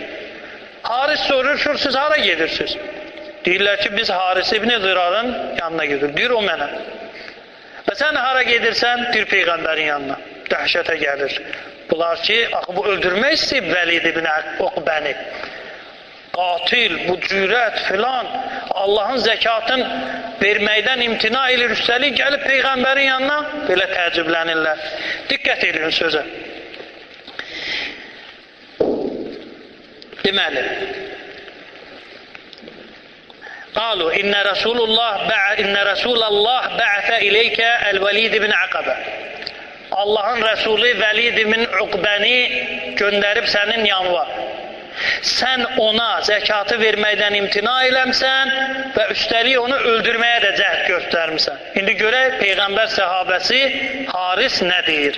Haris soruşur, siz hara gedirsiniz? Deyirlər ki, biz Haris ibn Zirarın yanına gedirik. Deyir o mənə. Və sən hara gedirsən? Deyir Peyğəmbərin yanına. Dəhşətə gəlir. Bunlar ki, axı bu öldürmək istəyib Vəlid ibn Uqbəni. Qatil, bu cürət filan, Allahın zəkatın verməkdən imtina edir, üstəlik gəlib Peyğəmbərin yanına, belə təəccüblənirlər. Diqqət edin sözə. Deməli, Qalu, innə Rəsulallah bə'ətə ileykə əl-Vəlid ibn Əqəbə. Allahın Rəsulü Vəlid ibn Uqbəni göndərib sənin yanına. Sən ona zəkatı verməkdən imtina eləmsən və üstəlik onu öldürməyə də cəhd göstərmisən. İndi görək Peyğəmbər səhabəsi Haris nə deyir?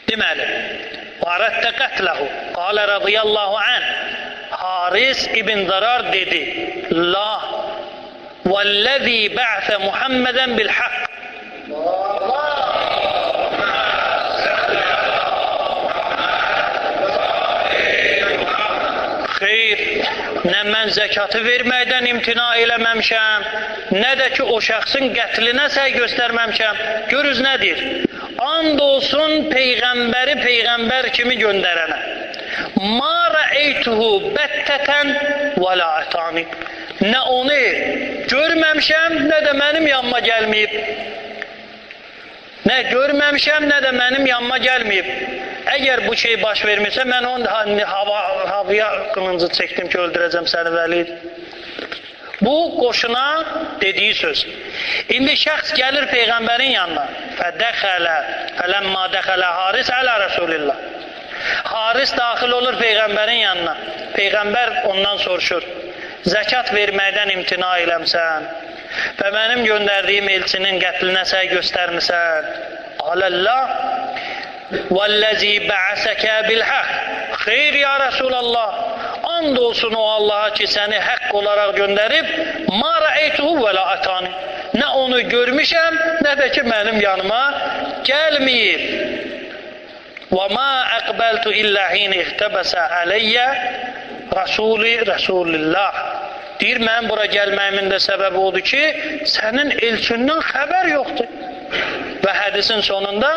Deməli, وَرَدَّ قَتْلَهُ قَالَ رَضِيَ اللّٰهُ عَنْهُ Haris ibn Zarar dedi, La وَالَّذ۪ي بَعْثَ مُحَمَّدًا بِالْحَقِّ. Xeyr, nə mən zəkatı verməkdən imtina eləməmişəm, nə də ki o şəxsin qətlinə səy göstərməmişəm. Görüz nə deyir? And olsun Peyğəmbəri Peyğəmbər kimi göndərənə. Ma rəeytuhu bəttətən və la ətani. Nə onu görməmişəm, nə də mənim yanıma gəlməyib. Nə görməmişəm, nə də mənim yanıma gəlməyib. Əgər bu şey baş vermirsə, mən onu havaya qılıncı çəkdim ki, öldürəcəm səni Vəlid. Bu, qoşuna dediyi söz. İndi şəxs gəlir Peyğəmbərin yanına. Fədəxələ, fələmmə dəxələ Haris ələ Rəsulillah. Haris daxil olur Peyğəmbərin yanına. Peyğəmbər ondan soruşur. Zəkat verməkdən imtina eləmsən və mənim göndərdiyim elçinin qətlinə səy göstərmisən. Aləlla vəllazi bə'asəkə bilhaq. Xeyr ya Rəsulallah. And olsun o Allaha ki səni haqq olaraq göndərib, ma rəeytuhu və la ətani. Nə onu görmüşəm, nə də ki mənim yanıma gəlməyib. Və ma əqbəltu illə hin ixtəbəsə əleyyə Rəsuli Rəsulillah. Deyir, mənim bura gəlməyimin də səbəbi odur ki, sənin elçindən xəbər yoxdur. Və hədisin sonunda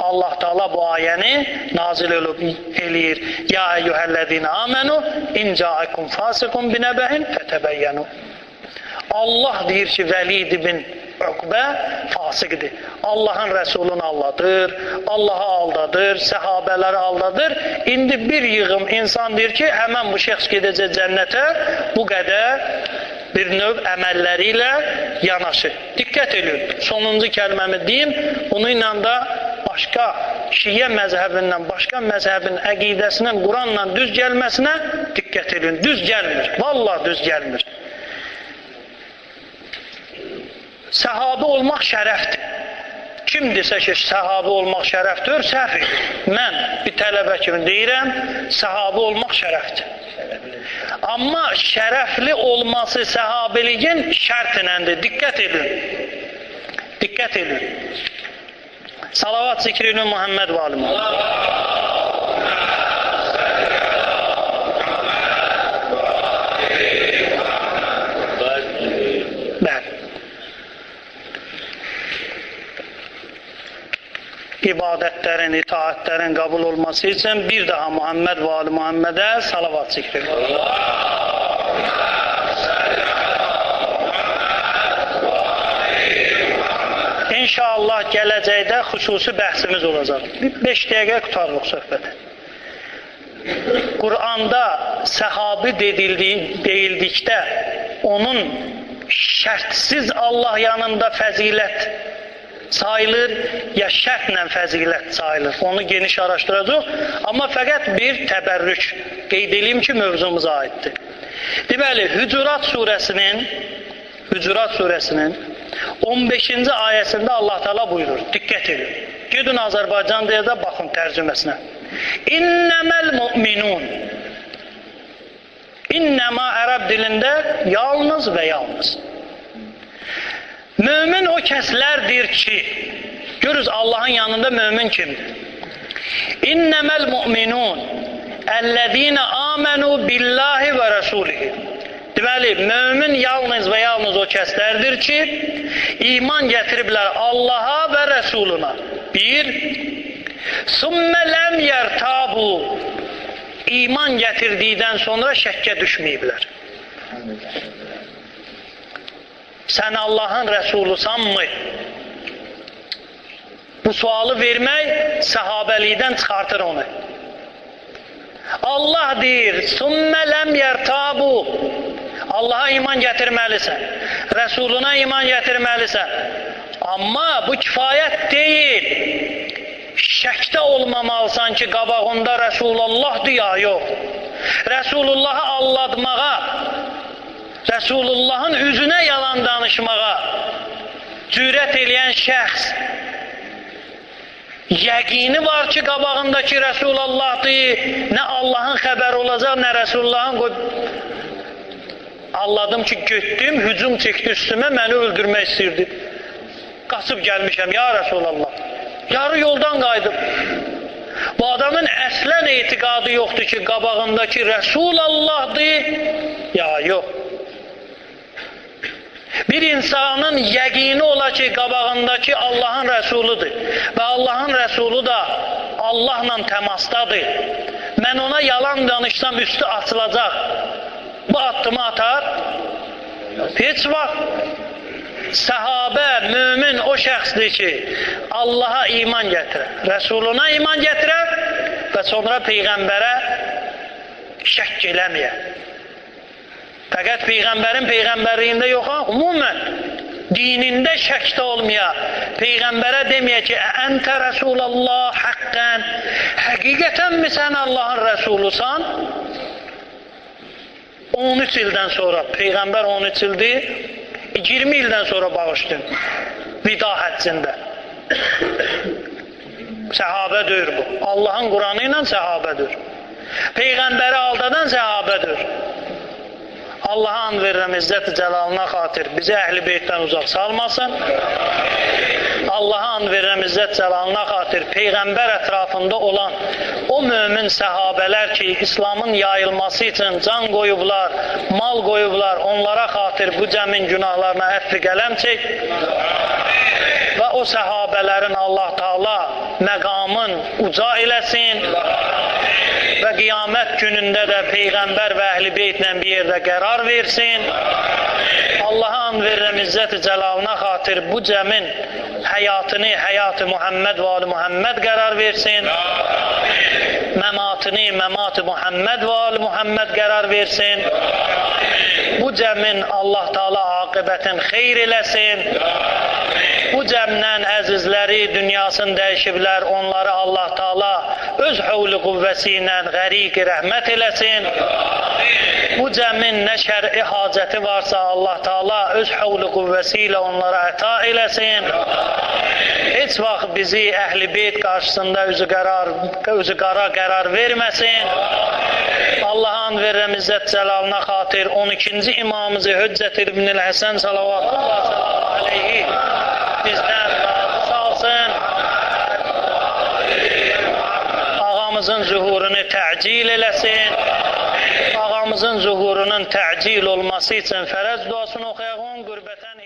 Allah Teala bu ayəni nazil eləyir. Ya eyyuhəl-ləzīnə amenü in ca'akum fasiqun binəbəhin fətəbəyyənu. Allah deyir ki, Vəlid ibn Uqbə fasiqdir. Allahın Rəsulunu aldadır, Allahı aldadır, səhabələri aldadır. İndi bir yığım insan deyir ki, həmən bu şəxs gedəcək cənnətə, bu qədər bir növ əməlləri ilə yanaşı. Diqqət edin, sonuncu kəlməmi deyim, bununla da başqa şiə məzhəbindən, başqa məzhəbin əqidəsinin Quranla düz gəlməsinə diqqət edin. Düz gəlmir, vallahi düz gəlmir. Səhabə olmaq şərəfdir. Kim desə ki, səhabə olmaq şərəfdir, səhv edir. Mən bir tələbə kimi deyirəm, səhabə olmaq şərəfdir. Amma şərəfli olması səhabiliyin şərtinəndir. Diqqət edin. Diqqət edin. Salavat zikr edin Muhammed və ali Muhammed. Bəli. İbadətlərin, itaətlərin qəbul olması üçün bir daha Muhammed və ali Muhammedə salavat zikr edin. İnşallah gələcəkdə xüsusi bəhsimiz olacaq. Bir 5 dəqiqə qutarırıq söhbəti. Quranda səhabi deyildikdə onun şərtsiz Allah yanında fəzilət sayılır, ya şərtlə fəzilət sayılır. Onu geniş araşdıracaq. Amma fəqət bir təbərrük qeyd edeyim ki, mövzumuza aiddir. Deməli, Hücurat surəsinin 15-ci ayəsində Allah Teala buyurur. Diqqət edin. Gedin Azərbaycan deyə də baxın tərcüməsinə. İnləməl müminun. İnləmə ərəb dilində yalnız və yalnız. Mömin o kəslərdir ki, görürüz Allahın yanında mömin kimdir? İnləməl müminun əl-ləzīnə amenu billahi və rəsulihi. Deməli, mömin yalnız və yalnız o kəslərdir ki, iman gətiriblər Allaha və Rəsuluna. Bir, sümmə ləm yərtabu, iman gətirdikdən sonra şəkkə düşməyiblər. Sən Allahın Rəsulusanmı? Bu sualı vermək səhabəlikdən çıxartır onu. Allah deyir, sümmə ləm yərtabu, Allaha iman gətirməlisən, Rəsuluna iman gətirməlisən. Amma bu kifayət deyil. Şəkdə olmamalısan ki, qabağında Rəsulullahdır ya yox. Rəsulullahı aldatmağa, Rəsulullahın üzünə yalan danışmağa cürət eləyən şəxs yəqini var ki, qabağındakı Rəsulullahdır, nə Allahın xəbəri olacaq, nə Rəsulullahın. Anladım ki, getdim, hücum çəkdi üstümə, məni öldürmək istəyirdi. Qaçıb gəlmişəm, ya Rəsulallah. Yarı yoldan qayıdıb. Bu adamın əslən etiqadı yoxdur ki, qabağındakı Rəsulallahdır, ya yox. Bir insanın yəqini ola ki, qabağındakı Allahın Rəsuludur və Allahın Rəsulu da Allahla təmasdadır. Mən ona yalan danışsam, üstü açılacaq. Bu addımı atar? Heç vaxt. Səhabə, mömin o şəxsdir ki, Allaha iman gətirər, Rəsuluna iman gətirər və sonra Peyğəmbərə şəkk eləməyə. Fəqət Peyğəmbərin Peyğəmbərliyində yox, ümumən dinində şəkdə olmaya, Peyğəmbərə deməyə ki, əntə Rəsulallah həqqən, həqiqətənmi sən Allahın Rəsulusan? 13 ildən sonra, Peyğəmbər 13 ildir, 20 ildən sonra bağışdın, vida həccində. Səhabədir bu. Allahın Quranı ilə səhabədir. Peyğəmbəri aldadan səhabədir. Allaha and verirəm izzət-i cəlalına xatir, bizi əhl-i beytdən uzaq salmasın. Allaha and verirəm izzət cəlalına xatir, Peyğəmbər ətrafında olan o mömin səhabələr ki, İslamın yayılması üçün can qoyublar, mal qoyublar, onlara xatir bu cəmin günahlarına əfv-i qələm çək. Və o səhabələrin Allah Teala məqamın uca eləsin və qiyamət günündə də Peyğəmbər və əhl-i beytlə bir yerdə qərar versin. Allaha and verirəm izzət-i cəlalına xatir bu cəmin həyatı Həyatını həyat-ı Muhammed və ali Muhammed qərar versin. Məmatını məmat-ı Muhammed və ali Muhammed qərar versin. Bu cəmin Allah Taala aqibətin xeyr eləsin. Bu cəmdən əzizləri dünyasını dəyişiblər, onları Allah Taala öz hövlü qüvvəsi ilə qəriq rəhmət eləsin. Bu cəmin nə şər'i hacəti varsa Allah Taala öz hövlü qüvvəsi ilə onlara əta eləsin. Heç vaxt bizi əhl-i beyt qarşısında üzü qara qərar verməsin. Allah'ın verirəm izzət cəlalına xatir 12-ci imamımızı Hüccət İbnül Həsən salavatullah aleyhi bizdən razı salsın. Ağamızın zuhurunu təcil eləsin. Ağamızın zuhurunun təcil olması üçün fərəc duasını oxuyaq. Qürbətən